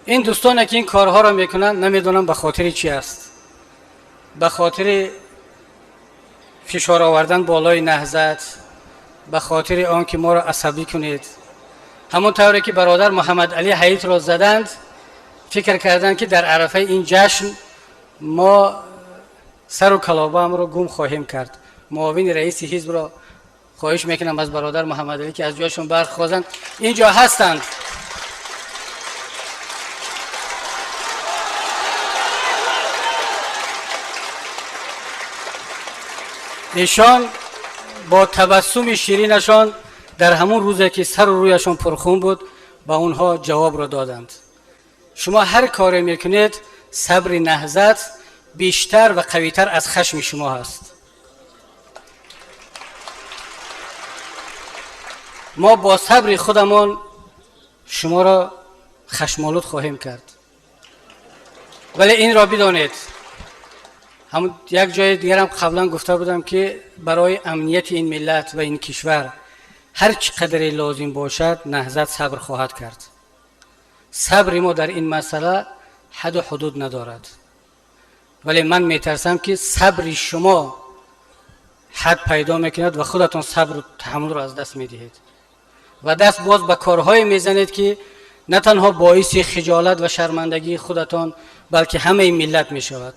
Ин дӯстоне ки ин корҳоро мекунанд, намедонам ба хотири чӣ аст. Ба хотири фишор овардан болои Наҳзат, ба хотири он ки моро асабӣ кунед. Ҳамон тавре ки бародар Муҳаммадалӣ Ҳайитро заданд, фикр карданд ки дар арафаи ин ҷашн мо сару калобаамро гум хоҳем кард. Муовини раиси ҳизбро хоҳиш мекунам аз бародар Муҳаммадалӣ ки аз ҷойшон бархозанд. Инҷо ҳастанд. Эшон бо табассуми ширинашон дар ҳамон рӯзе ки сару рӯяшон пурхун буд, ба онҳо ҷавобро доданд. Шумо ҳар коре мекунед, сабри Наҳзат бештар ва қавитар аз хашми шумо ҳаст. Мо бо сабри худамон шуморо хашмолуд хоҳем кард. Вале инро бидонед, ҳамон як ҷои дигарам қаблан гуфта будам ки барои амнияти ин миллат ва ин кишвар ҳар чӣ қадаре лозим бошад, Наҳзат сабр хоҳад кард. Сабри мо дар ин масъала ҳаду ҳудуд надорад. Вале ман метарсам ки сабри шумо ҳад пайдо мекунад ва худатон сабру таҳаммулро аз даст медиҳед ва даст боз ба корҳое мезанед ки на танҳо боиси хиҷолат ва шармандагии худатон, балки ҳамаи миллат мешавад.